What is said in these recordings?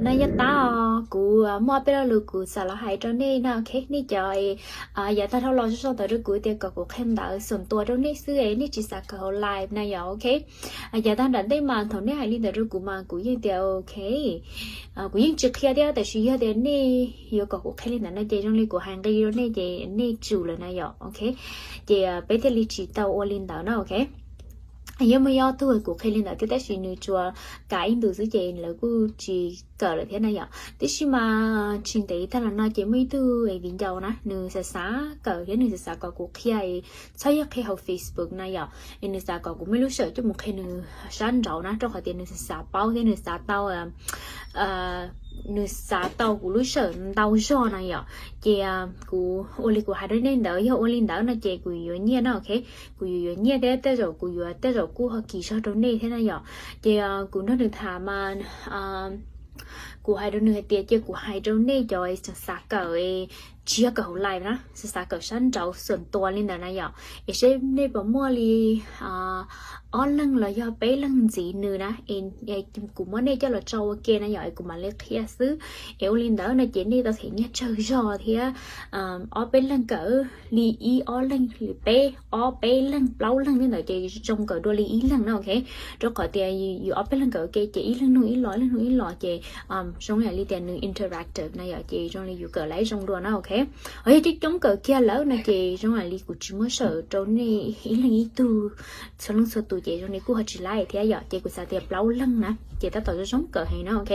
No yog tab os, kuv muaj ob peb lo lus kuv xav los hais rau nej no, ok. Nej cov yav tag dhau los sau ntawv rau kuv tias kom kuv qhia ntawv xuam tua rau nej xwb es nej tsis xav kawm hauv live na yom, ok. Yav tag nram ntej mas thaum nej hais li ntawd rau kuv mas kuv yeej tias ok, kuv yeej tsis qhia thiab, tab sis yog tias nej yuav kom kuv qhia li ntawd no ces zoo li kuv hais nqi rau nej ces nej tsum lawm na yom, ok. Ces peb thiaj li tsis tau ua li ntawd na, ok. Yog muaj ib ob tug kuv qhia li ntawd thiab tab sis nws tsuas kam ib ntus xwb ces lawv kuj tsis kawm lawm thiab na yom. Tiam sis mas tsis ntev tag los no ces muaj ib tug viv ncaus na, nws xav xav kawm thiab nws xav xav kom kuv qhia, txhob yog qhia hauv Facebook na yom, es nws xav kom kuv muaj lub sij hawm coj mus qhia nws sab nraud na, rau qhov tias nws xav xav paub thiab nws xav tau nws xav tau kuv lub sij hawm ntau zog na yom. Ces kuv ua li kuv hais rau nej ntawd, yog ua li ntawd no ces kuv yuav nyiaj na, ok. Kuv yuav yuav nyiaj thiab tej zaum kuv yuav tej zaum kuj ho kis zog rau nej thiab na yom. Ces kuv nrog nws tham mas kuv hais rau nws hais tias cia kuv hais rau nej cov xav kawm, tsis yog kawm hauv live na, xav xav kawm sab nraud xuam tua li ntawd na yom, es seb nej puas muaj li ob leeg los yog peb leeg ntxiv nws na, kuv muab nej coj los tso ua ke na yom, es kuv mam li qhia xwb. Es ua li ntawd no ces nej tau them nyiaj tsawg zog thiab. Ob peb leeg kawm li ib ob leeg li peb ob peb leeg plaub leeg li ntawd ces zoo kawm dua li ib leeg na, ok. Rau qhov tias yus ob peb leeg kawm ua ke ces ib leeg nug ib los, ib leeg nug ib los ces zoo li tias nws interactive na yom, ces zoo li yus kawm laib zoo dua na, ok. Ho yog coob coob kawm kiag lawm no ces zoo li kuv tsis muab sawm rau nej ib leeg ib tug txhua leej txhua tus ces zoo li kuj ho tsis laib thiab yom, ces kuv xav tias plaub leeg na ces tab tom zoo zoo kawm heev na, ok.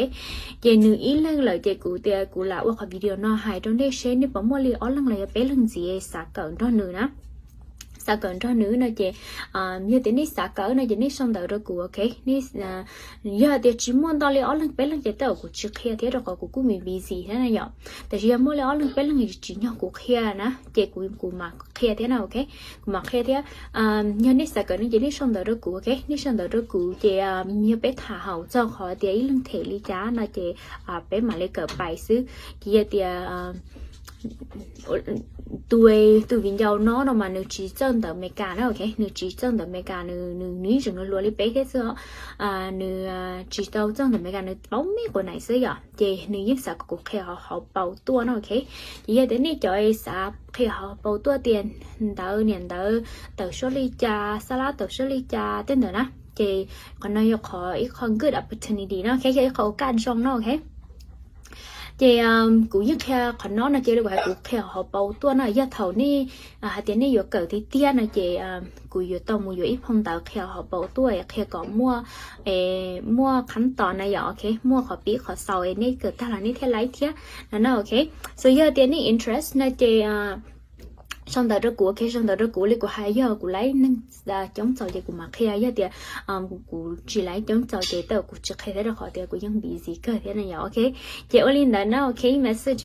Ces nws ib leeg lawm ces kuv tias kuv lam ua qhov video no hais rau nej seb nej puas muaj li ob leeg los yog peb leeg ntxiv xav kawm nrog nws na. Xav kawm nrog nws no ces yog tias nej xav kawm no ces nej sau ntawv rau kuv, ok. Yog tias tsis muaj ntau li ob leeg peb leeg ces tej zaum kuv tsis qhia thiab rau qhov kuv kuj me busy thiab na yom. Tab sis yog muaj li ob leeg peb leeg tsim nyog kuv qhia na ces kuv kuv mam qhia thiab na, ok. Kuv mam qhia thiab. Yog nej xav kawm no ces nej sau ntawv rau kuv, ok. Nej sau ntawv rau kuv ces yog peb tham haum txog qhov tias ib leeg them li cas no ces peb mam li kawm pais xwb. Ces yog tias tus, tus viv ncaus no no mas nws tsis txawj ntawv Amelikas na, ok. Nws tsis txawj ntawv Amelikas, nws nws ib tseem hluas hluas li peb thiab xwb os. Nws tsis tau txawj ntawv Amelikas, nws paub me quav naim xwb yom, ces nws yeej xav kom kuv qhia hauv paus tuaj no, ok. Ces yog tias nej cov xav qhia hauv paus tuaj tias ntawv niam ntawv tawm suab li cas, xab lab tawm suab li cas tej ntawd na, ces qhov no yog qhov ib qho good opportunity no, ok, yog ib qho ua kaj zoo no, ok. Ces kuv yeej qhia qhov no no ces li kuv hais kuv qhia hauv paus tuaj no, yog thaum nej hais tias nej yuav kawm tiag tiag no ces kuv yuav tau mus yuav ib phau ntawv qhia hauv paus tuaj es qhia kom muaj, muaj qhab tos na yom, ok, muaj qhov pib qhov xaus es nej kawm tag los nej thiaj laib thiab no na, ok. So yog tias nej interest no ces sau ntawv rau kuv, ok, sau ntawv rau kuv li kuv hais, yog kuv laib neeg coob txaus ces kuv mam qhia, yog tias kuv tsis laib coob txaus ces tej zaum kuv tsis qhia thiab rau qhov tias kuv yeej busy kawg thiab na yom, ok. Ces ua li ntawd na, ok, message